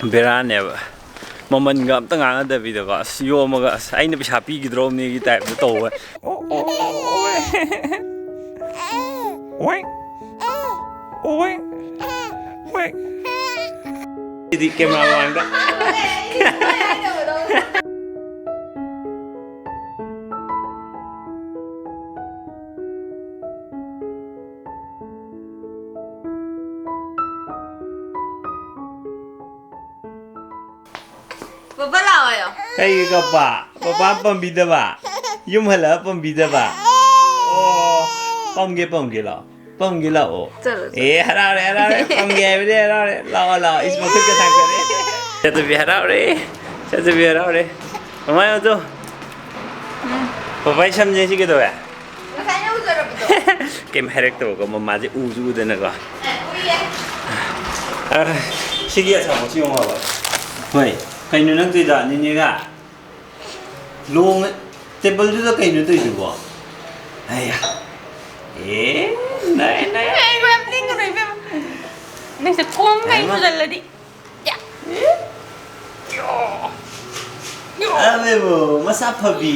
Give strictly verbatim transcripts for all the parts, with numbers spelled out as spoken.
ꯕꯦꯔꯥꯅꯦꯕ꯫ ꯃꯃꯟꯒ ꯑꯝꯇ ꯉꯥꯡꯅꯗꯕꯤꯗꯀꯣ, ꯑꯁ, ꯌꯣꯝꯃꯒ, ꯑꯁ, ꯑꯩꯅ ꯄꯩꯁꯥ ꯄꯤꯈꯤꯗ꯭ꯔꯣꯕꯅꯦꯒꯤ ꯇꯥꯏꯞꯇ ꯇꯧꯕ꯫ ꯁꯤꯗꯤ ꯀꯦꯃꯦꯔꯥ ꯃꯃꯥꯡꯗ꯫ ꯄꯥꯄꯥ ꯂꯥꯛꯑꯣ ꯍꯥꯏꯌꯣ꯫ ꯀꯩꯒꯤ ꯀꯞꯄ? ꯄꯥꯄꯥ ꯄꯝꯕꯤꯗꯕ? ꯌꯨꯝ ꯍꯜꯂꯛꯑ ꯄꯝꯕꯤꯗꯕ? ꯑꯣ, ꯄꯝꯒꯦ, ꯄꯝꯒꯦ, ꯂꯥꯛꯑꯣ꯫ ꯄꯝꯒꯦ, ꯂꯥꯛꯑꯣ꯫ ꯆꯠꯂꯣ, ꯆꯠꯂꯣ꯫ ꯑꯦ, ꯍꯔꯥꯎꯔꯦ, ꯍꯔꯥꯎꯔꯦ꯫ ꯄꯝꯒꯦ ꯍꯥꯏꯕꯗꯤ ꯍꯔꯥꯎꯔꯦ꯫ ꯂꯥꯛꯑꯣ, ꯂꯥꯛꯑꯣ꯫ ꯏꯁ, ꯃꯈꯨꯠꯀ ꯊꯥꯡꯒꯠꯂꯦ꯫ ꯏꯆꯥꯊꯣꯏꯕꯤ ꯍꯔꯥꯎꯔꯦ꯫ ꯏꯆꯥꯊꯣꯏꯕꯤ ꯍꯔꯥꯎꯔꯦ꯫ ꯃꯃꯥ ꯌꯦꯡꯉꯨ ꯇꯨ꯫ ꯎꯝ꯫ ꯄꯥꯄꯥꯒꯤ ꯁꯝꯁꯦ ꯁꯤ ꯀꯩꯗꯧꯋꯦ? ꯉꯁꯥꯏꯅ ꯎꯖꯔꯕꯗꯣ꯫ ꯀꯩꯝ ꯍꯥꯏꯔꯛꯇꯕꯀꯣ, ꯃꯃꯥꯁꯦ ꯎꯁꯨ ꯎꯗꯅꯀꯣ꯫ ꯑꯦ, ꯎꯏꯌꯦ꯫ ꯑ, ꯁꯤꯒꯤ ꯑꯆꯥꯄꯣꯠꯁꯤ ꯌꯦꯡꯉꯣ ꯍꯥꯏꯕ꯫ ꯍꯣꯏ, ꯀꯩꯅꯣ ꯅꯪ ꯇꯧꯏꯗꯣ, ꯅꯦꯅꯦꯒ? ꯂꯣꯡ ꯇꯦꯕꯜꯗꯨꯗ ꯀꯩꯅꯣ ꯇꯧꯏꯗꯨꯕꯣ? ꯑꯌꯥ꯫ ꯑꯦ, ꯅꯥꯏ, ꯅꯥꯏ꯫ ꯑꯦ, ꯌꯥꯝ ꯂꯦꯡꯒꯅꯨ, ꯏꯕꯦꯝꯃ꯫ ꯅꯪꯁꯦ ꯀꯣꯝ ꯀꯩ ꯍꯩꯃꯥ꯫ ꯁꯨꯖꯜꯂꯗꯤ꯫ ꯑꯕꯦꯕꯣ, ꯃꯁꯥ ꯐꯕꯤ꯫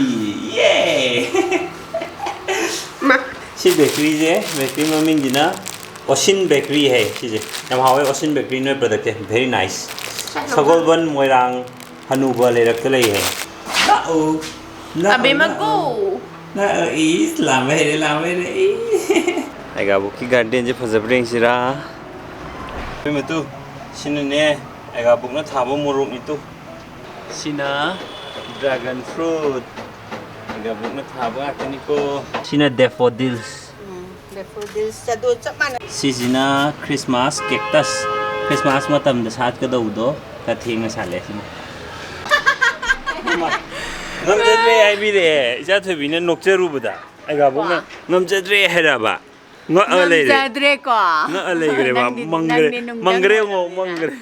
ꯌꯦ꯫ ꯃꯥ꯫ ꯁꯤ ꯕꯦꯀꯔꯤꯁꯦ, ꯕꯦꯀꯔꯤ ꯃꯃꯤꯡꯁꯤꯅ ꯑꯣꯁꯤꯟ ꯕꯦꯀꯔꯤ ꯍꯥꯏ꯫ ꯁꯤꯁꯦ ꯌꯥꯝ ꯍꯥꯎꯋꯦ, ꯑꯣꯁꯤꯟ ꯕꯦꯀꯔꯤ, ꯅꯣꯏ ꯄ꯭ꯔꯗꯛꯁꯦ꯫ Very nice꯫ ꯆꯠꯂꯣ꯫ ꯁꯒꯣꯜꯕꯟ ꯃꯣꯏꯔꯥꯡ ꯍꯅꯨꯕ ꯂꯩꯔꯛꯇ ꯂꯩ ꯍꯥꯏ꯫ ꯂꯥꯛꯑꯣ, ꯂꯥꯛꯑꯣ, ꯑꯕꯦꯝꯃ ꯂꯥꯛꯑꯣ꯫ ꯒꯣ꯫ ꯂꯥꯛꯑꯣ, ꯏꯁ, ꯂꯥꯝꯕ ꯍꯩꯔꯦ, ꯂꯥꯝꯕ ꯍꯩꯔꯦ, ꯏꯁ꯫ ꯑꯩꯒꯥꯕꯨꯛꯀꯤ ꯒꯥꯔꯗꯦꯟꯁꯦ ꯐꯖꯕ꯭ꯔꯥ ꯌꯦꯡꯁꯤꯔꯥ? ꯑꯕꯦꯝꯃ ꯇꯨ, ꯁꯤꯅꯅꯦ ꯑꯩꯒꯥꯕꯨꯛꯅ ꯊꯥꯕ ꯃꯣꯔꯣꯛꯅꯤ ꯇꯨ꯫ ꯁꯤꯅ dragon fruit꯫ ꯑꯩꯒꯥꯕꯨꯛꯅ ꯊꯥꯕ ꯉꯥꯛꯇꯅꯤꯀꯣ꯫ ꯁꯤꯅ daffodils꯫ ꯎꯝ, daffodils ꯑꯗꯣ ꯆꯞ ꯃꯥꯟꯅꯩ꯫ ꯁꯤꯁꯤꯅ Christmas cactus꯫ Christmas ꯃꯇꯝꯗ ꯁꯥꯠꯀꯗꯧꯕꯗꯣ ꯈꯔ ꯊꯦꯡꯅ ꯁꯥꯠꯂꯦ ꯁꯤꯅ꯫ ꯉꯝꯖꯗ꯭ꯔꯦ ꯍꯥꯏꯕꯤꯔꯛꯑꯦ ꯏꯆꯥ ꯊꯣꯏꯕꯤꯅ ꯅꯣꯛꯆꯔꯨꯕꯗ꯫ ꯑꯩꯒꯥꯕꯨꯛꯅ ꯉꯝꯖꯗ꯭ꯔꯦ ꯍꯥꯏꯔꯕ? ꯉꯛꯑ ꯂꯩꯔꯦ꯫ ꯉꯝꯖꯗ꯭ꯔꯦꯀꯣ꯫ ꯉꯛꯑ ꯂꯩꯈ꯭ꯔꯦ ꯃꯥ꯫ ꯅꯪꯗꯤ, ꯃꯪꯈ꯭ꯔꯦ꯫ ꯅꯪꯗꯤ ꯅꯨꯡꯗꯪ ꯃꯪꯈ꯭ꯔꯦ ꯌꯦꯡꯉꯣ, ꯑꯣꯏꯔꯕꯅꯤꯅ꯫ ꯃꯪꯈ꯭ꯔꯦ꯫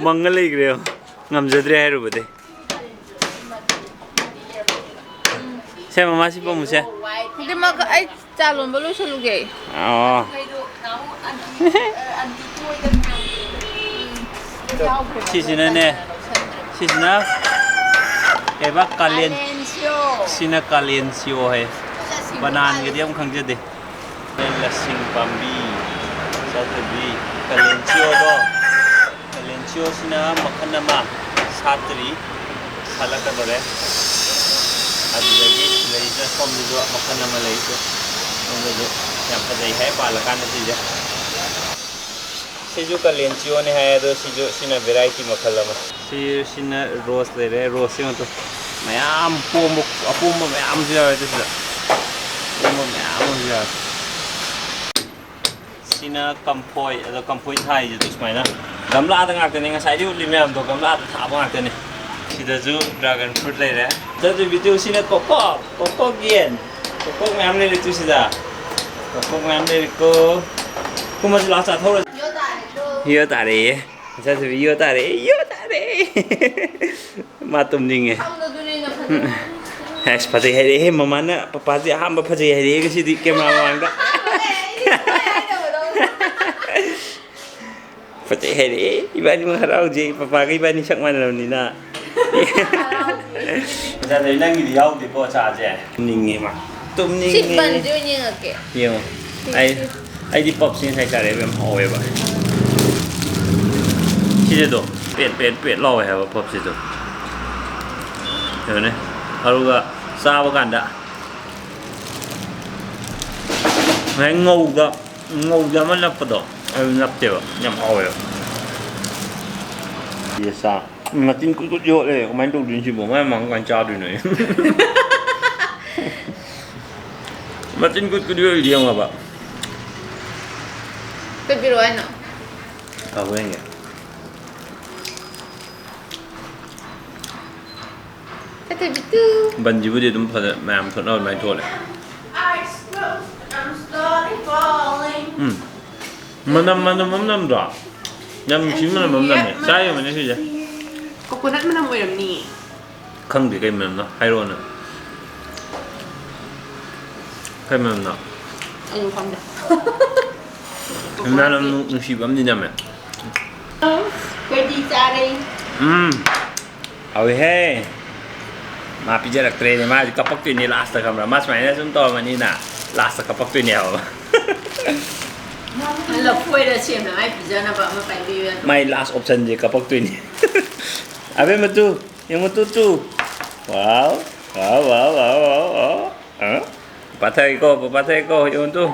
ꯃꯪꯉ ꯂꯩꯈ꯭ꯔꯦ ꯌꯦꯡꯉꯣ꯫ ꯉꯝꯖꯗ꯭ꯔꯦ ꯍꯥꯏꯔꯨꯕꯗꯩ꯫ ꯁꯦ, ꯃꯃꯥ ꯁꯤ ꯄꯝꯃꯨꯁꯦ꯫ ꯑꯗꯨꯃꯛ ꯑꯩ ꯆꯥ ꯂꯣꯟꯕ ꯂꯣꯏꯁꯜꯂꯨꯒꯦ꯫ ꯑꯣ꯫ ꯎꯝ꯫ ꯁꯤꯁꯤꯅꯅꯦ, ꯁꯤꯁꯤꯅ ꯀꯩꯕ? ꯀꯥꯂꯦꯟ꯫ ꯁꯤꯅ ꯀꯥꯂꯦꯟꯁꯤꯌꯣ ꯍꯥꯏ꯫ ꯕꯅꯥꯟꯒꯗꯤ ꯑꯃꯨꯛ ꯈꯪꯖꯗꯦ꯫ ꯂꯁꯤꯡ ꯄꯥꯝꯕꯤ, ꯆꯥꯗꯕꯤ, ꯀꯥꯂꯦꯟꯁꯤꯌꯣꯗꯣ꯫ ꯀꯥꯂꯦꯟꯁꯤꯌꯣꯁꯤꯅ ꯃꯈꯜ ꯑꯃ ꯁꯥꯠꯇ꯭ꯔꯤ, ꯁꯥꯠꯂꯛꯀꯗꯧꯔꯦ꯫ ꯑꯗꯨꯗꯒꯤ ꯂꯩꯁꯤꯅ ꯁꯣꯝꯗꯁꯨ ꯃꯈꯜ ꯑꯃ ꯂꯩ꯫ ꯁꯣꯝꯗꯁꯨ ꯌꯥꯝ ꯐꯖꯩ ꯍꯥꯏ ꯄꯥꯜꯂꯀꯥꯟꯗ ꯁꯤꯁꯦ꯫ ꯁꯤꯁꯨ ꯀꯥꯂꯦꯟꯁꯤꯌꯣꯅꯦ ꯍꯥꯏ, ꯑꯗꯣ ꯁꯤꯁꯨ, ꯁꯤꯅ variety ꯃꯈꯜ ꯑꯃ꯫ ꯁꯤ, ꯁꯤꯅ ꯔꯣꯁ ꯂꯩꯔꯦ꯫ ꯔꯣꯁꯁꯤ ꯌꯦꯡꯉꯣ ꯇꯨ꯫ ꯃꯌꯥꯝ ꯄꯣꯝꯕ, ꯑꯄꯣꯝꯕ ꯃꯌꯥꯝꯁꯨ ꯌꯥꯎꯋꯦ ꯁꯤꯗ꯫ ꯑꯄꯣꯝꯕ ꯃꯌꯥꯝ ꯑꯃꯁꯨ ꯌꯥꯎꯋꯦ꯫ ꯁꯤꯅ ꯀꯝꯐꯣꯏ꯫ ꯑꯗꯣ ꯀꯝꯐꯣꯏ ꯊꯥꯏꯁꯤꯗ ꯁꯨꯃꯥꯏꯅ ꯒꯝꯂꯥꯗ ꯉꯥꯛꯇꯅꯦ꯫ ꯉꯁꯥꯏꯗꯤ ꯎꯠꯂꯤ ꯃꯌꯥꯝꯗꯣ ꯒꯝꯂꯥꯗ ꯊꯥꯕ ꯉꯥꯛꯇꯅꯦ꯫ ꯁꯤꯗꯁꯨ dragon fruit ꯂꯩꯔꯦ꯫ ꯆꯠꯇꯣꯏ video ꯁꯤꯅ ꯀꯣꯀꯣ, ꯀꯣꯀꯣ ꯌꯦꯟ꯫ ꯀꯣꯀꯣ ꯃꯌꯥꯝ ꯂꯩꯔꯦ ꯇꯨ ꯁꯤꯗ꯫ ꯀꯣꯀꯣ ꯃꯌꯥꯝ ꯂꯩꯔꯦꯀꯣ꯫ ꯀꯨꯝꯃꯁꯤ ꯂꯥꯛꯑꯣ ꯆꯥꯊꯣꯛꯎꯔꯁꯤ꯫ ꯌꯣ ꯇꯥꯔꯦ꯫ ꯏꯆꯥꯁꯤꯕꯤ ꯌꯣ ꯇꯥꯔꯦ, ꯌꯣ ꯇꯥꯔꯦ꯫ ꯃꯥ ꯇꯨꯝꯅꯤꯡꯉꯦ꯫ ꯁꯝꯗꯣ ꯑꯗꯨꯅꯦ ꯑꯩꯅ ꯐꯖꯅ ꯍꯦꯁ, ꯐꯖꯩ ꯍꯥꯏꯔꯛꯑꯦ ꯃꯃꯥꯅ꯫ ꯄꯄꯥꯁꯦ ꯑꯍꯥꯟꯕ ꯐꯖꯩ ꯍꯥꯏꯔꯛꯑꯦ ꯉꯁꯤꯗꯤ camera ꯃꯃꯥꯡꯗ꯫ ꯐꯖꯩ ꯍꯥꯏꯔꯛꯑꯦ꯫ ꯏꯕꯥꯅꯤꯃꯛ ꯍꯔꯥꯎꯖꯩ꯫ ꯄꯄꯥꯒ ꯏꯕꯥꯅꯤ ꯁꯛ ꯃꯥꯟꯅꯔꯕꯅꯤꯅ꯫ ꯐꯖꯗꯦ, ꯅꯪꯒꯤꯗꯤ ꯌꯥꯎꯗꯦꯀꯣ ꯆꯥꯁꯦ꯫ ꯇꯨꯝꯅꯤꯡꯉꯦ ꯃꯥ꯫ ꯁꯤ ꯇꯨꯝꯅꯤꯡꯉꯦ꯫ Bun ꯁꯦ ꯑꯣꯏꯅ ꯌꯦꯡꯉꯛꯀꯦ꯫ ꯌꯦꯡꯉꯣ꯫ ꯁꯤ, ꯑꯩ, ꯁꯤ꯫ ꯑꯩꯗꯤ puff ꯁꯤꯅ ꯉꯁꯥꯏ ꯆꯥꯔꯛꯑꯦꯕ, ꯌꯥꯝ ꯍꯥꯎꯋꯦꯕ꯫ ꯁꯤꯁꯦ ꯑꯗꯨꯝ ꯄꯦꯠ, ꯄꯦꯠ, ꯄꯦꯠ ꯂꯥꯎꯋꯦ ꯍꯥꯏꯕ puff ꯁꯤꯁꯨ꯫ ꯌꯦꯡꯉꯨꯅꯦ꯫ ꯑꯗꯨꯒ ꯆꯥꯕ ꯀꯥꯟꯗ ꯉꯁꯥꯏ ꯉꯧꯗ, ꯉꯧꯗ ꯑꯃ ꯅꯞꯄꯗꯣ, ꯑꯗꯨ ꯅꯞꯇꯦꯕ꯫ ꯌꯥꯝ ꯍꯥꯎꯋꯦꯕ꯫ ꯁꯤꯁꯦ ꯆꯥ꯫ ꯃꯆꯤꯟ ꯀꯨꯠ ꯀꯨꯠ ꯌꯣꯠꯂꯦ꯫ ꯀꯃꯥꯏꯅ ꯇꯧꯗꯣꯏꯅꯣ ꯁꯤꯕꯣ? ꯃꯥꯏ ꯃꯃꯥꯡ ꯀꯃꯥꯏꯅ ꯆꯥꯗꯣꯏꯅꯣ ꯑꯩ? ꯃꯆꯤꯟ ꯀꯨꯠ ꯀꯨꯠ ꯌꯣꯠꯂꯤꯗꯤ ꯌꯦꯡꯉꯣꯕ꯫ ꯀꯩ ꯄꯤꯔꯛꯑꯣ ꯍꯥꯏꯅꯣ? ꯀꯥꯎ ꯌꯦꯡꯒꯦ꯫ ꯆꯠꯇꯣꯏꯕꯤ ꯇꯨ꯫ ꯕꯟꯁꯤꯕꯨꯗꯤ ꯑꯗꯨꯝ ꯐꯖ-, ꯃꯌꯥꯝ ꯊꯣꯛꯅꯕ ꯑꯗꯨꯃꯥꯏꯅ ꯊꯣꯛꯂꯦ꯫ ꯎꯝ꯫ ꯃꯅꯝ, ꯃꯅꯝ ꯑꯃ ꯅꯝꯗ꯭ꯔꯣ? ꯌꯥꯝ ꯅꯨꯡꯁꯤꯕ ꯃꯅꯝ ꯑꯃ ꯅꯝꯃꯦ꯫ ꯆꯥ ꯌꯦꯡꯉꯨꯅꯦ ꯁꯤꯁꯦ꯫ Coconut ꯃꯅꯝ ꯑꯣꯏꯔꯝꯅꯤ꯫ ꯈꯪꯗꯦ ꯀꯩ ꯃꯅꯝꯅꯣ, ꯍꯥꯏꯔꯛꯑꯣꯅꯦ꯫ ꯀꯩ ꯃꯅꯝꯅꯣ? ꯑꯩꯁꯨ ꯈꯪꯗꯦ꯫ ꯃꯅꯝ ꯅꯨꯡ-, ꯅꯨꯡꯁꯤꯕ ꯑꯃꯗꯤ ꯅꯝꯃꯦ꯫ ꯑꯩꯈꯣꯏꯗꯤ ꯆꯥꯔꯦ꯫ ꯎꯝ, ꯍꯥꯎꯋꯤꯍꯦ꯫ ꯃꯥ ꯄꯤꯖꯔꯛꯇ꯭ꯔꯦꯅꯦ, ꯃꯥꯁꯦ ꯀꯞꯄꯛꯇꯣꯏꯅꯦ ꯂꯥꯁꯇ, ꯈꯪꯕ꯭ꯔꯥ? ꯃꯥ ꯁꯨꯃꯥꯏꯅ ꯁꯨꯝ ꯇꯧꯔꯝꯃꯅꯤꯅ ꯂꯥꯁꯇ ꯀꯞꯄꯛꯇꯣꯏꯅꯦ ꯍꯥꯏꯕ꯫ ꯂꯐꯣꯏꯔ ꯁꯦꯝꯅ ꯃꯥꯏ ꯄꯤꯖꯅꯕ ꯑꯃ ꯄꯥꯏꯕꯤꯌꯨ ꯌꯥꯗ꯭ꯔꯣ? ꯃꯥꯏ ꯂꯥꯁ ꯑꯣꯞꯁꯟꯁꯦ ꯀꯞꯄꯛꯇꯣꯏꯅꯤ꯫ ꯑꯕꯦꯝꯃ ꯇꯨ, ꯌꯦꯡꯉꯨ ꯇꯨ, ꯇꯨ꯫ ꯋꯥꯎ, ꯋꯥꯎ, ꯋꯥꯎ, ꯋꯥꯎ, ꯋꯥꯎ, ꯋꯥꯎ꯫ ꯑ? ꯄꯥꯊꯒꯦꯀꯣ, ꯄꯥꯊꯒꯦꯀꯣ, ꯌꯦꯡꯉꯨ ꯇꯨ꯫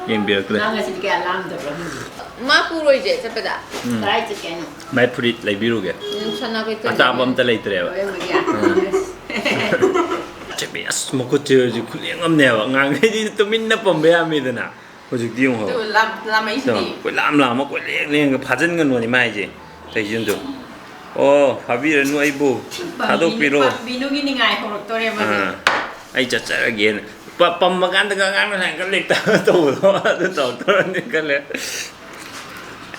ꯌꯦꯡꯕꯤꯔꯛꯇ꯭ꯔꯦ꯫ ꯅꯪ ꯉꯁꯤꯗꯤ ꯀꯌꯥ ꯂꯥꯝꯗꯕ꯭ꯔꯣ ꯈꯪꯗꯦ꯫ ꯃꯥ ꯄꯨꯔꯣꯏꯁꯦ ꯆꯠꯄꯗ꯫ ꯎꯝ꯫ ꯀꯗꯥꯏ ꯆꯠꯀꯦ ꯍꯥꯏꯅꯣ? ꯃꯥꯏ ꯐꯨꯔꯤꯠ ꯂꯩꯕꯤꯔꯨꯒꯦ꯫ ꯎꯝ, ꯁꯅꯥ ꯀꯩꯊꯦꯜ ꯑꯇꯥꯡꯕ ꯆꯠꯀꯦ꯫ ꯑꯝꯇ ꯂꯩꯇ꯭ꯔꯦꯕ꯫ ꯍꯣꯔꯦꯟ ꯃꯣꯏꯒꯤ꯫ ꯎꯝ꯫ ꯆꯦꯕꯤ, ꯑꯁ, ꯃꯈꯨꯠꯁꯦ ꯍꯧꯖꯤꯛ ꯈꯨꯂꯦꯡ ꯑꯃꯅꯦꯕ꯫ ꯑꯉꯥꯡꯈꯩꯗꯤ ꯇꯨꯃꯤꯟꯅ ꯄꯝꯕ ꯌꯥꯃꯤꯗꯅ꯫ ꯍꯧꯖꯤꯛꯇꯤ ꯌꯦꯡꯉꯣ꯫ ꯑꯗꯨ ꯂꯥꯝ-, ꯂꯥꯝꯃꯛꯏꯁꯤꯗꯤ꯫ ꯀꯣꯏ ꯂꯥꯝ ꯂꯥꯝꯃ ꯀꯣꯏꯂꯦꯡ ꯂꯦꯡꯉꯒ ꯐꯥꯖꯤꯟꯒꯅꯨꯅꯦ ꯃꯥ ꯍꯥꯏꯁꯦ꯫ ꯇꯧꯏꯁꯤꯡꯗꯣ꯫ ꯑꯣ, ꯐꯥꯕꯤꯔꯅꯨ ꯑꯩꯕꯨ꯫ ꯄꯥꯝꯕꯤ-, ꯊꯥꯗꯣꯛꯄꯤꯔꯣ꯫ ꯄꯥꯝꯕꯤꯗꯨꯒꯤ ꯅꯤꯡꯉꯥꯏ ꯍꯧꯔꯛꯇꯣꯔꯦꯕ ꯍꯧꯖꯤꯛ꯫ ꯑꯥ, ꯑꯩ ꯆꯠꯆꯔꯒꯦꯅ꯫ ꯄ-, ꯄꯝꯃꯀꯥꯟꯗꯒ ꯑꯉꯥꯡꯅ ꯁꯨꯃꯥꯏꯅ ꯂꯦꯛꯇ ꯇꯧꯕꯗꯣ ꯑꯗꯨ ꯇꯧꯔꯛꯇꯧꯔꯅꯤ ꯈꯜꯂꯦ꯫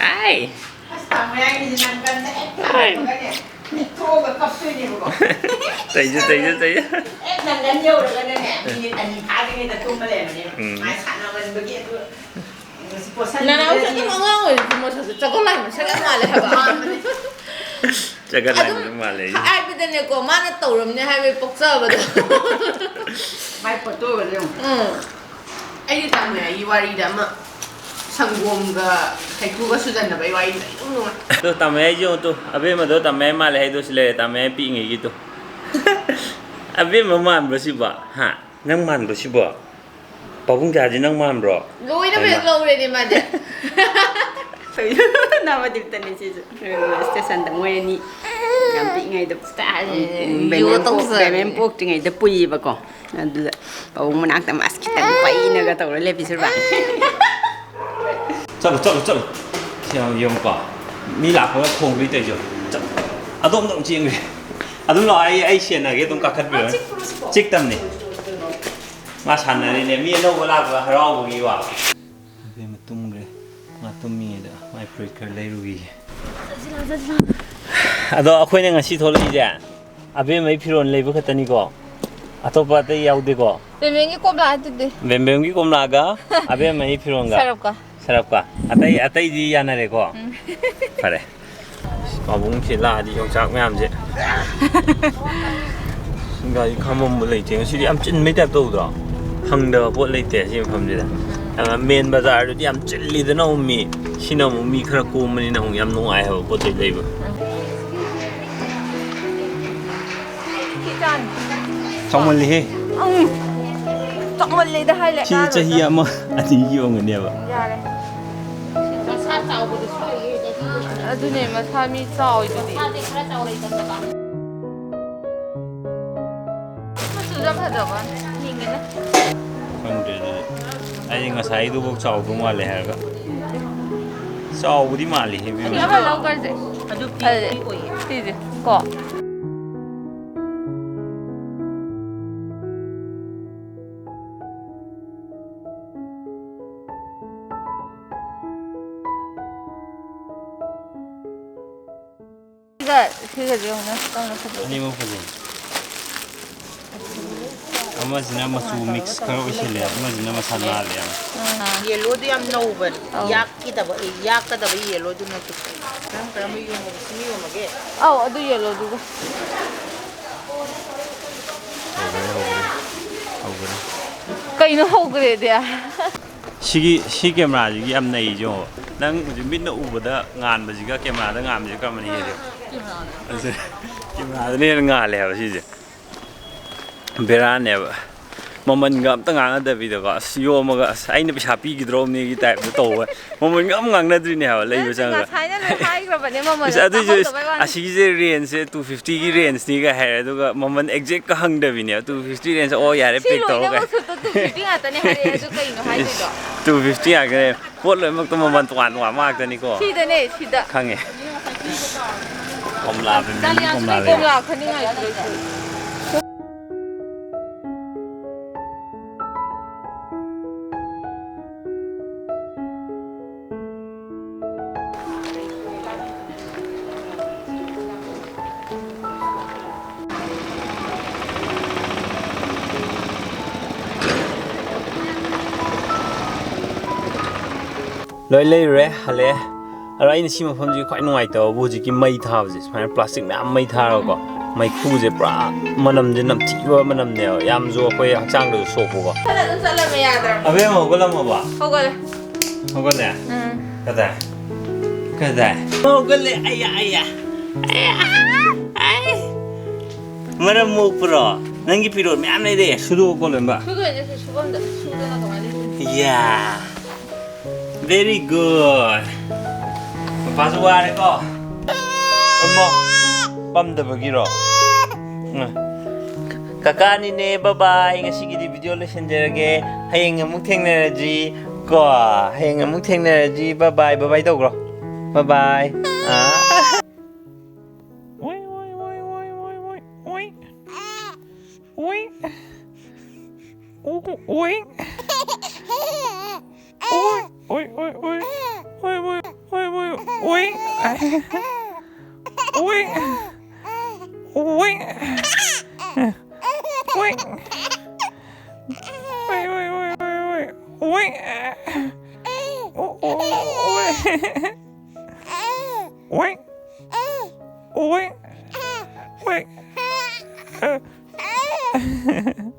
ꯑꯥꯏ! ꯑꯁ, ꯇꯥꯡ ꯃꯌꯥꯏꯒꯤꯁꯦ ꯅꯪ ꯀꯟꯅ ꯍꯦꯛ ꯑꯥꯏ! ꯊꯣꯛꯑꯒꯅꯦ, ꯃꯤꯠ ꯊꯣꯛꯑꯒ ꯀꯞꯇꯣꯏꯅꯦꯕꯀꯣ꯫ ꯇꯩꯖꯨ, ꯇꯩꯖꯨ, ꯇꯩꯖꯨ꯫ ꯍꯦꯛ ꯅꯪꯒꯟ ꯌꯧꯔꯒꯅꯅꯦ, ꯃꯤꯅꯤꯠ ꯑꯅꯤ ꯐꯥꯗ꯭ꯔꯤꯉꯩꯗ ꯇꯨꯝꯕ ꯂꯩꯔꯝꯃꯅꯦꯕ꯫ ꯎꯝ꯫ ꯃꯥ ꯁꯥꯟꯅꯃꯟꯕꯒꯤ ꯑꯗꯨ ꯅꯅꯥꯎꯁꯦ ꯑꯗꯨꯝ ꯑꯉꯥꯡ ꯑꯣꯏꯔꯤꯁꯨ ꯃꯁꯛꯁꯦ ꯆꯒꯠ ꯂꯥꯏ ꯃꯁꯛ ꯌꯥꯝ ꯃꯥꯜꯂꯦ ꯍꯥꯏꯕ꯫ ꯆꯒꯠ ꯂꯥꯏ ꯑꯗꯨꯝ ꯃꯁꯛ ꯃꯥꯜꯂꯦ ꯑꯩꯁꯦ꯫ ꯍꯥꯏꯕꯗꯅꯦꯀꯣ, ꯃꯥꯅ ꯇꯧꯔꯝꯅꯦ ꯍꯥꯏꯕꯒꯤ ꯄꯣꯛꯆꯕꯗꯣ꯫ ꯃꯥꯏ ꯐꯣꯇꯣꯒꯁꯦ ꯌꯦꯡꯉꯨ꯫ ꯎꯝ꯫ ꯑꯩꯗꯤ ꯇꯥꯃꯣ ꯌꯥꯏꯒꯤ ꯋꯥꯔꯤꯗ ꯑꯃ ꯁꯪꯒꯣꯝꯒ ꯍꯩꯀ꯭ꯔꯨꯒ ꯁꯨꯖꯟꯅꯕꯒꯤ ꯋꯥꯔꯤꯗꯨꯅ ꯑꯩ ꯑꯗꯨꯝ ꯅꯨꯡꯉꯥꯏ꯫ ꯑꯗꯣ ꯇꯥꯃꯣ ꯌꯥꯏꯁꯦ ꯌꯦꯡꯉꯨ ꯇꯨ, ꯑꯕꯦꯝꯃꯗꯣ ꯇꯥꯃꯣ ꯌꯥꯏ ꯃꯥꯜꯂꯦ ꯍꯥꯏꯗꯣ ꯁꯤ ꯂꯩꯔꯦ, ꯇꯥꯃꯣ ꯌꯥꯏ ꯄꯤꯛꯏꯉꯩꯒꯤꯗꯣ꯫ ꯑꯕꯦꯝꯃ ꯃꯥꯟꯕ꯭ꯔꯣ ꯁꯤꯕꯣ? ꯍꯥ? ꯅꯪ ꯃꯥꯟꯕ꯭ꯔꯣ ꯁꯤꯕꯣ? ꯄꯥꯕꯨꯡ ꯀꯌꯥꯁꯤ ꯅꯪ ꯃꯥꯟꯕ꯭ꯔꯣ? ꯂꯣꯏꯅꯃꯛ ꯍꯩꯃꯥ꯫ ꯂꯧꯔꯦꯅꯦ ꯃꯥꯗꯤ꯫ ꯅꯕꯗꯤꯞꯇꯅꯦ ꯁꯤꯁꯨ꯫ ꯔꯦꯜꯋꯦ ꯁ꯭ꯇꯦꯁꯟꯗ ꯃꯣꯏ ꯑꯅꯤ ꯌꯥꯝ ꯄꯤꯛꯏꯉꯩꯗ, ꯇꯥꯔꯦ, ꯎꯝ, ꯌꯣ ꯕꯦꯃꯦꯝ ꯄꯣꯛ-, ꯇꯧꯖꯔꯦ꯫ ꯕꯦꯃꯦꯝ ꯄꯣꯛꯇ꯭ꯔꯤꯉꯩꯗ ꯄꯨꯏꯌꯦꯕꯀꯣ꯫ ꯑꯗꯨꯗ ꯄꯥꯕꯨꯡ ꯃꯅꯥꯛꯇ ꯃꯥꯁ ꯈꯤꯇꯪ ꯄꯩꯅꯒ ꯇꯧꯔ ꯂꯦꯞꯄꯤꯁꯤꯔꯕ? ꯆꯠꯂꯣ, ꯆꯠꯂꯣ, ꯆꯠꯂꯣ꯫ ꯁꯤ ꯌꯦꯡꯉꯨ, ꯌꯦꯡꯉꯨꯀꯣ꯫ ꯃꯤ ꯂꯥꯛꯄꯒ ꯈꯣꯡꯕꯤ ꯇꯧꯔꯤꯁꯦ꯫ ꯆꯠꯂꯣ꯫ ꯑꯗꯣꯝꯗ ꯑꯃꯨꯛ ꯆꯦꯟꯈ꯭ꯔꯦ꯫ ꯑꯗꯨꯝ ꯂꯥꯛꯑꯣ, ꯑꯩ, ꯑꯩ ꯁꯦꯟꯅꯒꯦ, ꯑꯗꯨꯝ ꯀꯥꯈꯠꯄꯤꯔꯣ꯫ ꯆꯤꯛꯇꯝꯅꯤ꯫ ꯃꯥ ꯁꯥꯟꯅꯔꯤꯅꯦ, ꯃꯤ ꯑꯅꯧꯕ ꯂꯥꯛꯄ ꯍꯔꯥꯎꯕꯒꯤ ꯋꯥ꯫ ꯑꯕꯦꯝꯃ ꯇꯨꯝꯈ꯭ꯔꯦ꯫ ꯃꯥ ꯇꯨꯝꯃꯤꯉꯩꯗ ꯃꯥꯏ ꯐꯨꯔꯤꯠ ꯈꯔ ꯂꯩꯔꯨꯈꯤꯒꯦ꯫ ꯑꯗꯣ ꯑꯩꯈꯣꯏꯅ ꯉꯁꯤ ꯊꯣꯛꯂꯛꯏꯁꯦ ꯑꯕꯦꯝꯃꯩ ꯐꯤꯔꯣꯜ ꯂꯩꯕ ꯈꯛꯇꯅꯤꯀꯣ, ꯑꯇꯣꯞꯄ ꯑꯇꯩ ꯌꯥꯎꯗꯦꯀꯣ꯫ ꯕꯦꯝꯕꯦꯝꯒꯤ ꯀꯣꯝꯂꯥ ꯑꯗꯨꯗꯤ꯫ ꯕꯦꯝꯕꯦꯝꯒꯤ ꯀꯣꯝꯂꯥꯒ ꯑꯕꯦꯝꯃꯩ ꯐꯤꯔꯣꯜꯒ꯫ ꯁꯔꯞꯀ꯫ ꯁꯔꯞꯀ꯫ ꯑꯇꯩ, ꯑꯇꯩꯗꯤ ꯌꯥꯅꯔꯦꯀꯣ꯫ ꯎꯝ꯫ ꯐꯔꯦ꯫ ꯄꯥꯕꯨꯡꯁꯦ ꯂꯥꯛꯑꯗꯤ ꯌꯣꯡꯆꯥꯛ ꯃꯌꯥꯝꯁꯦ꯫ ꯒꯥꯔꯤ ꯈꯥꯝꯕꯝꯕꯨ ꯂꯩꯇꯦ꯫ ꯉꯁꯤꯗꯤ ꯌꯥꯝ ꯆꯤꯟꯕꯩ ꯇꯥꯏꯞ ꯇꯧꯗ꯭ꯔꯣ? ꯐꯪꯗꯕ ꯄꯣꯠ ꯂꯩꯇꯦ ꯁꯤ ꯃꯐꯝꯁꯤꯗ꯫ ꯑꯗꯨꯅ ꯃꯦꯟ ꯕꯖꯥꯔꯗꯨꯗꯤ ꯌꯥꯝ ꯆꯤꯜꯂꯤꯗꯅ ꯑꯃꯨꯛ ꯃꯤ꯫ ꯁꯤꯅ ꯑꯃꯨꯛ ꯃꯤ ꯈꯔ ꯀꯣꯝꯕꯅꯤꯅ ꯑꯃꯨꯛ ꯌꯥꯝ ꯅꯨꯡꯉꯥꯏ ꯍꯥꯏꯕ ꯄꯣꯠ ꯆꯩ ꯂꯩꯕ꯫ ꯆꯥꯎꯃꯜꯂꯤꯍꯦ꯫ ꯎꯝ꯫ ꯆꯥꯎꯃꯜꯂꯦꯗ ꯍꯥꯏꯂꯦ꯫ ꯁꯤ ꯆꯍꯤ ꯑꯃ ꯑꯅꯤꯒꯤ ꯑꯣꯏꯔꯝꯒꯅꯦꯕ꯫ ꯌꯥꯔꯦ꯫ ꯃꯁꯥ ꯆꯥꯎꯕꯗꯨꯁꯨ ꯂꯩꯌꯦ꯫ ꯑꯗꯨꯅꯦ ꯃꯁꯥ ꯃꯤ ꯆꯥꯎꯋꯤꯗꯨꯗꯤ꯫ ꯃꯁꯥꯁꯦ ꯈꯔ ꯆꯥꯎꯔꯛꯏꯗꯅ꯫ ꯃꯆꯨꯁꯨ ꯌꯥꯝ ꯐꯖꯕ ꯋꯥꯅꯤ꯫ ꯌꯦꯡꯒꯦꯅꯦ꯫ ꯈꯪꯗ꯭ꯔꯦ ꯑꯗꯨꯗꯤ꯫ ꯑꯩꯗꯤ ꯉꯁꯥꯏꯗꯨꯐꯥꯎ ꯆꯥꯎꯗꯧ ꯃꯥꯜꯂꯦ ꯍꯥꯏꯔꯒ꯫ ꯆꯥꯎꯕꯗꯤ ꯃꯥꯜꯂꯤ ꯏꯕꯦꯝꯃ꯫ ꯑꯃ ꯂꯧꯈ꯭ꯔꯁꯦ꯫ ꯑꯗꯨ ꯑꯗꯨꯗꯤ ꯄꯤꯛꯇꯤ ꯑꯣꯏꯌꯦ꯫ ꯁꯤꯁꯦ ꯀꯣ꯫ ꯁꯤꯒ ꯁꯤꯒꯁꯦ ꯌꯦꯡꯉꯨꯅꯦ ꯀꯔꯝꯕꯅ ꯐꯖꯩ? ꯑꯅꯤꯃꯛ ꯐꯖꯩ꯫ ꯑꯃꯁꯤꯅ ꯃꯆꯨ ꯃꯤꯛꯁ ꯈꯔ ꯑꯣꯏꯁꯤꯜꯂꯦ, ꯑꯃꯁꯤꯅ ꯃꯁꯥ ꯅꯥꯜꯂꯦ ꯌꯥꯝ꯫ ꯌꯦꯂꯣꯗꯤ ꯌꯥꯝ ꯅꯧꯕꯅꯦ꯫ ꯑꯧ꯫ ꯌꯥꯛꯀꯗꯕ, ꯑꯦ, ꯌꯥꯛꯀꯗꯕ ꯌꯦꯂꯣꯗꯨ ꯅꯠꯇꯦ꯫ ꯀꯔꯝ ꯀꯔꯝꯕ ꯌꯣꯟꯕ? ꯁꯤ ꯌꯣꯟꯕꯒꯦ? ꯑꯧ, ꯑꯗꯨ ꯌꯦꯂꯣꯗꯨꯒ꯫ ꯍꯧꯒ꯭ꯔꯦ, ꯍꯧꯒ꯭ꯔꯦ, ꯍꯧꯒ꯭ꯔꯦ꯫ ꯀꯩꯅꯣ ꯍꯧꯒ꯭ꯔꯦꯗꯤ? ꯁꯤꯒꯤ, ꯁꯤ ꯀꯦꯃꯦꯔꯥꯁꯤꯒꯤ ꯌꯥꯝ ꯅꯩꯁꯦ ꯌꯦꯡꯉꯣ꯫ ꯅꯪ ꯍꯧꯖꯤꯛ ꯃꯤꯠꯅ ꯎꯕꯗ ꯉꯥꯟꯕꯁꯤꯒ ꯀꯦꯃꯦꯔꯥꯗ ꯉꯥꯟꯕꯁꯤ ꯀꯔꯝꯕꯅ ꯍꯦꯜꯂꯤ? ꯑꯗꯨ ꯀꯦꯃꯦꯔꯥꯗꯅ ꯍꯦꯟꯅ ꯉꯥꯜꯂꯦ ꯍꯥꯏꯕ ꯁꯤꯁꯦ꯫ ꯕꯦꯔꯥꯅꯦꯕ꯫ ꯃꯃꯜꯒ ꯑꯝꯇ ꯉꯥꯡꯅꯗꯕꯤꯗꯀꯣ, ꯑꯁ, ꯌꯣꯝꯃꯒ, "ꯑꯁ, ꯑꯩꯅ ꯄꯩꯁꯥ ꯄꯤꯈꯤꯗ꯭ꯔꯣꯕꯅꯦꯒꯤ" ꯇꯥꯏꯞꯇ ꯇꯧꯕ꯫ ꯃꯃꯜꯒ ꯑꯝ ꯉꯥꯡꯅꯗ꯭ꯔꯤꯅꯦ ꯍꯥꯏꯕ ꯂꯩꯕ ꯅꯪ ꯆꯪꯉꯒ꯫ ꯉꯁꯥꯏꯅ ꯂꯣꯏ ꯍꯥꯏꯈ꯭ꯔꯕꯅꯦ ꯃꯃꯜ ꯏꯁ, ꯑꯗꯨꯏꯁꯨ ꯇꯥꯍꯧꯗꯕꯩ ꯋꯥꯅꯤ꯫ ꯑꯁꯤꯒꯤꯁꯦ ꯔꯦꯟꯖꯁꯦ two fifty ꯒꯤ ꯔꯦꯟꯖꯅꯤꯒ ꯍꯥꯏꯔꯦ, ꯑꯗꯨꯒ ꯃꯃꯜ ꯑꯦꯛꯖꯦꯛꯀ ꯍꯪꯗꯕꯤꯅꯦꯕ꯫ Two fifty ꯔꯦꯟꯖ, "ꯑꯣ, ꯌꯥꯔꯦ, ꯁꯤ ꯄꯦꯛ ꯇꯧꯔꯣ" ꯀꯥꯏ꯫ ꯂꯣꯏꯅꯃꯛꯁꯨ two fifty ꯉꯥꯛꯇꯅꯦ ꯍꯥꯏꯔꯛꯑꯦ, ꯑꯗꯨ ꯀꯩꯅꯣ ꯍꯥꯏꯗꯣꯏꯗꯣ? Two fifty ꯉꯥꯛꯇꯅꯦ꯫ ꯄꯣꯠ ꯂꯣꯏꯅꯃꯛꯇ ꯃꯃꯜ ꯇꯣꯉꯥꯟ ꯇꯣꯉꯥꯟꯕ ꯉꯥꯛꯇꯅꯤꯀꯣ꯫ ꯁꯤꯗꯅꯦ, ꯁꯤꯗ꯫ ꯈꯪꯉꯦ꯫ ꯀꯣꯝꯂꯥ ꯕꯦꯝꯕꯦꯝꯒꯤ ꯀꯣꯝꯂꯥ ꯂꯩ꯫ ꯀꯣꯝꯂꯥ ꯈꯟꯅꯤꯡꯉꯥꯏꯁꯨ ꯂꯩꯇ꯭ꯔꯦ꯫ ꯂꯣꯏ ꯂꯩꯔꯨꯔꯦ, ꯍꯜꯂꯛꯑꯦ꯫ ꯑꯗꯣ ꯑꯩꯅ ꯁꯤ ꯃꯐꯝꯁꯤꯒꯤ ꯈ꯭ꯋꯥꯏ ꯅꯨꯡꯉꯥꯏꯇꯕꯕꯨ ꯍꯧꯖꯤꯛꯀꯤ ꯃꯩ ꯊꯥꯕꯁꯦ, ꯁꯨꯃꯥꯏꯅ ꯄ꯭ꯂꯥꯁꯇꯤꯛ ꯃꯌꯥꯝ ꯃꯩ ꯊꯥꯔꯒꯀꯣ, ꯃꯩꯈꯨꯁꯦ ꯄꯨꯔꯥ ꯃꯅꯝꯁꯦ ꯅꯝꯊꯤꯕ ꯃꯅꯝꯅꯦꯕ, ꯌꯥꯝꯁꯨ ꯑꯩꯈꯣꯏ ꯍꯛꯆꯥꯡꯗꯁꯨ ꯁꯣꯛꯄꯀꯣ꯫ ꯐꯅ ꯑꯗꯨꯝ ꯆꯠꯂꯝꯃꯦ, ꯌꯥꯗ꯭ꯔꯕ? ꯑꯕꯦꯝꯃ ꯍꯧꯒꯠꯂꯝꯃꯕ? ꯍꯧꯒꯠꯂꯦ꯫ ꯍꯧꯒꯠꯂꯦ? ꯎꯝ꯫ ꯀꯗꯥꯏ? ꯀꯗꯥꯏ? ꯍꯧꯒꯠꯂꯦ꯫ ꯑꯩꯌꯥ, ꯑꯩꯌꯥ꯫ ꯑꯩꯌꯥ, ꯑꯩ꯫ ꯃꯔꯝ ꯃꯣꯛꯄ꯭ꯔꯣ? ꯅꯪꯒꯤ ꯐꯤꯔꯣꯜ ꯃꯌꯥꯝ ꯂꯩꯔꯦ꯫ ꯁꯨꯗꯣꯛꯑꯣꯀꯣ ꯂꯣꯏꯅꯃꯛ꯫ ꯁꯨꯗꯣꯏꯅꯦ, ꯁꯨ-, ꯁꯨꯐꯝꯗ꯫ ꯁꯨꯗꯅ ꯀꯃꯥꯏꯅ ꯂꯩꯗꯣꯏꯅꯣ? ꯌꯥ꯫ Very good. ꯄꯄꯥꯁꯨ ꯋꯥꯔꯦꯀꯣ? ꯄꯝꯃꯣ꯫ ꯄꯝꯗꯕꯒꯤꯔꯣ? ꯎꯝ꯫ ꯀꯀꯥꯅꯤꯅꯦ, bye bye. ꯉꯁꯤꯒꯤꯗꯤ video ꯂꯣꯏꯁꯤꯟꯖꯔꯒꯦ꯫ ꯍꯌꯦꯡ ꯑꯃꯨꯛ ꯊꯦꯡꯅꯔꯁꯤ ꯀꯣ꯫ ꯍꯌꯦꯡ ꯑꯃꯨꯛ ꯊꯦꯡꯅꯔꯁꯤ꯫ Bye bye, bye bye ꯇꯧꯈ꯭ꯔꯣ꯫ Bye bye. ꯑꯥ꯫ Oi, oi, oi, oi, oi, oi, oi. Oi. Oi. Oi. Oi, oi, oi, oi. Oi, oi, oi, oi, oi. Oi. Oi. Oi. Oi, oi, oi, oi, oi. Oi. O-, o-, oi. Oi. Oi. Oi. Eh.